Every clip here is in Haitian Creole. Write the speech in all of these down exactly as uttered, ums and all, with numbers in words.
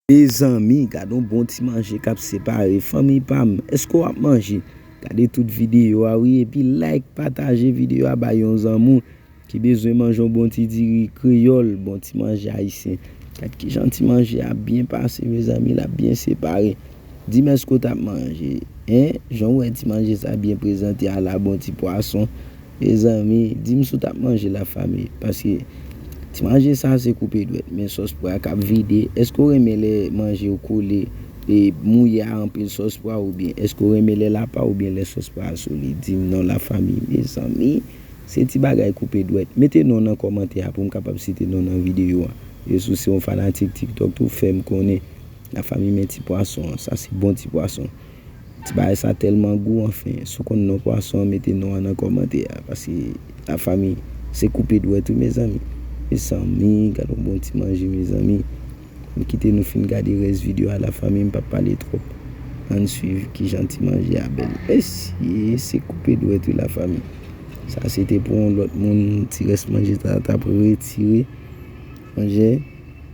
Mezanmi, gade yon bon ti manje k ap separe fanmi pa m. Èske w ap manje? Gade tout videyo a wi, epi like, pataje videyo a bay yon zanmi w ki bezwen manje yon bon ti diri kreyòl, bon ti manje ayisyen. Gad kijan ti manje a byen pase, mezanmi, l ap byen separe. Di m èske w t ap manje? Hein? Jan w wè ti manje sa byen prezante a la, bon ti pwason. Mezanmi, di m si w t ap manje, lafanmi, paske ti manje sa se koupe dwèt, men sòs pwa k ap vide. Èske w renmen lè manje w kole e mouye a anpil sòs pwa, oubyen èske w renmen lè l apa oubyen lè sòs pwa a solid? Di m non, lafanmi, mezanmi, se ti bagay koupe dwèt. Mete non nan kòmantè a pou m kapab site non nan videyo a. E si w se yon fanatik TikTok tou, fè m konnen. Lafanmi, men ti pwason an, sa se bon ti pwason. Ti bagay sa tèlman gou, anfen. Si w konn non pwason an, mete non an nan kòmantè a, paske lafanmi, se koupe dwèt wi, mezanmi. Mezanmi, gad yon bon ti manje, mezanmi. M kite nou fin gade rès videyo a, lafanmi, m p ap pale twòp. Ann swiv kijan ti manje a bèl. Mesye, se koupe dwèt wi, lafanmi. Sa se te pou yon lòt moun, ti rès manje sa t ap retire. Manje.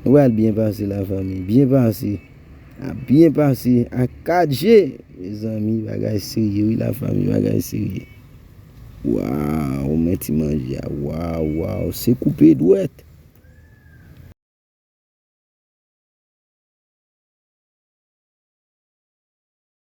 Nou pral byen pase, lafanmi, byen pase. A byen pase a kat je. Mezanmi, bagay serye wi, lafanmi, bagay serye. Waw, men ti manje a. Waw, waw, se koupe dwèt.